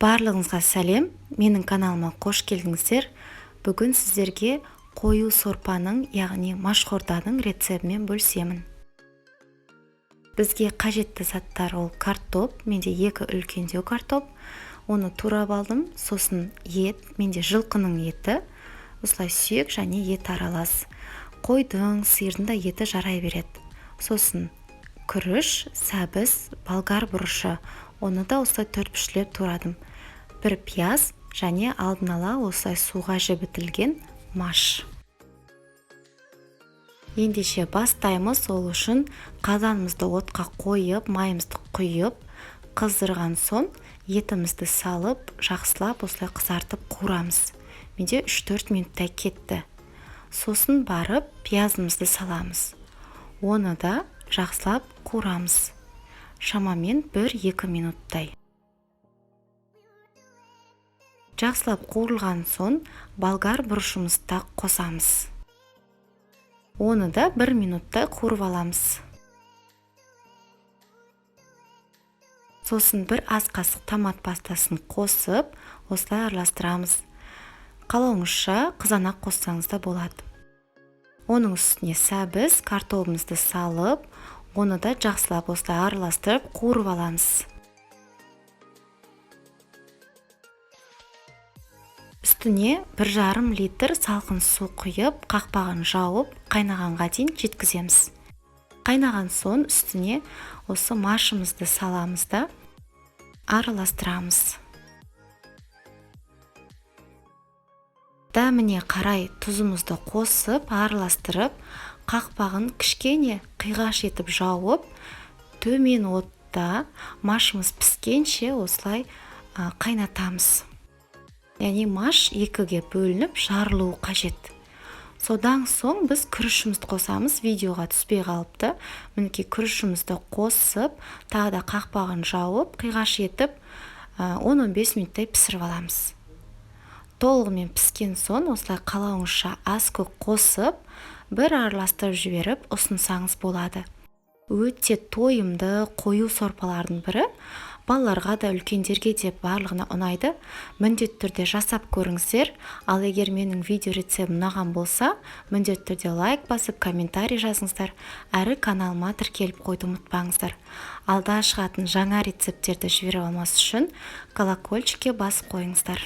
Барлығыңызға сәлем, менің каналыма қош келдіңіздер. Бүгін сіздерге қою сорпаның, яғни машқорданың рецептімен бөлісемін. Бізге қажетті заттар ол картоп, менде 2 үлкендеу картоп, оны турап алдым. Сосын ет, менде жылқының еті, осылай сүйек және ет аралас. Қойдың, сиырдың да еті жарай береді. Сосын күріш, сәбіз, болгар бұрышы, оны да осылай 4 пішлеп турадым. Бір пияз және алдын ала осылай суға жібітілген маш. Ендеше бастаймыз. Ол үшін қазанымызды отқа қойып, майымызды құйып, қыздырған соң етімізді салып, жақсылап осылай қызартып қуырамыз. Менде 3-4 минуттай кетті. Сосын барып пиязымызды саламыз. Оны да жақсылап қуырамыз. Шамамен 1-2 минуттай. Жақсылап қуырылған соң болгар бұрышымызды да қосамыз. Оны да 1 минуттай қуырып аламыз. Сосын бір ас қасық томат пастасын қосып, осылай араластырамыз. Қалауыңызша қызанақ қоссаңыз да болады. Оның үстіне сәбіз, картобымызды салып, оны да жақсылап осылай араластырып қуырып аламыз. Үстіне 1,5 литр салқын су құйып, қақпағын жауып, қайнағанға дейін жеткіземіз. Қайнаған соң үстіне осы машымызды саламыз да араластырамыз. Дәміне қарай тұзымызды қосып, араластырып, қақпағын кішкене қиғаш етіп жауып, төмен отта машымыз піскенше осылай қайнатамыз. Яғни маш 2-ге бөлініп жарылуы қажет. Содан соң біз күрішімізді қосамыз. Видеоға түспей қалыпты. Мінекей күрішімізді қосып, тағы да қақпағын жауып, қиғаш етіп, 10-15 минуттай пісіріп аламыз. Толығымен піскен соң осылай қалауыңызша ас көк қосып, бір араластырып жіберіп ұсынсаңыз болады. Өте тойымды қою сорпалардың бірі. Балаларға да, үлкендерге де барлығына ұнайды. Міндетті түрде жасап көріңіздер. Ал егер менің видео рецептім ұнаған болса, міндетті түрде лайк басып, комментарий жазыңыздар. Әрі каналыма тіркеліп қоюды ұмытпаңыздар. Алда шығатын жаңа рецепттерді жіберіп алмас үшін колокольчикке басып қойыңыздар.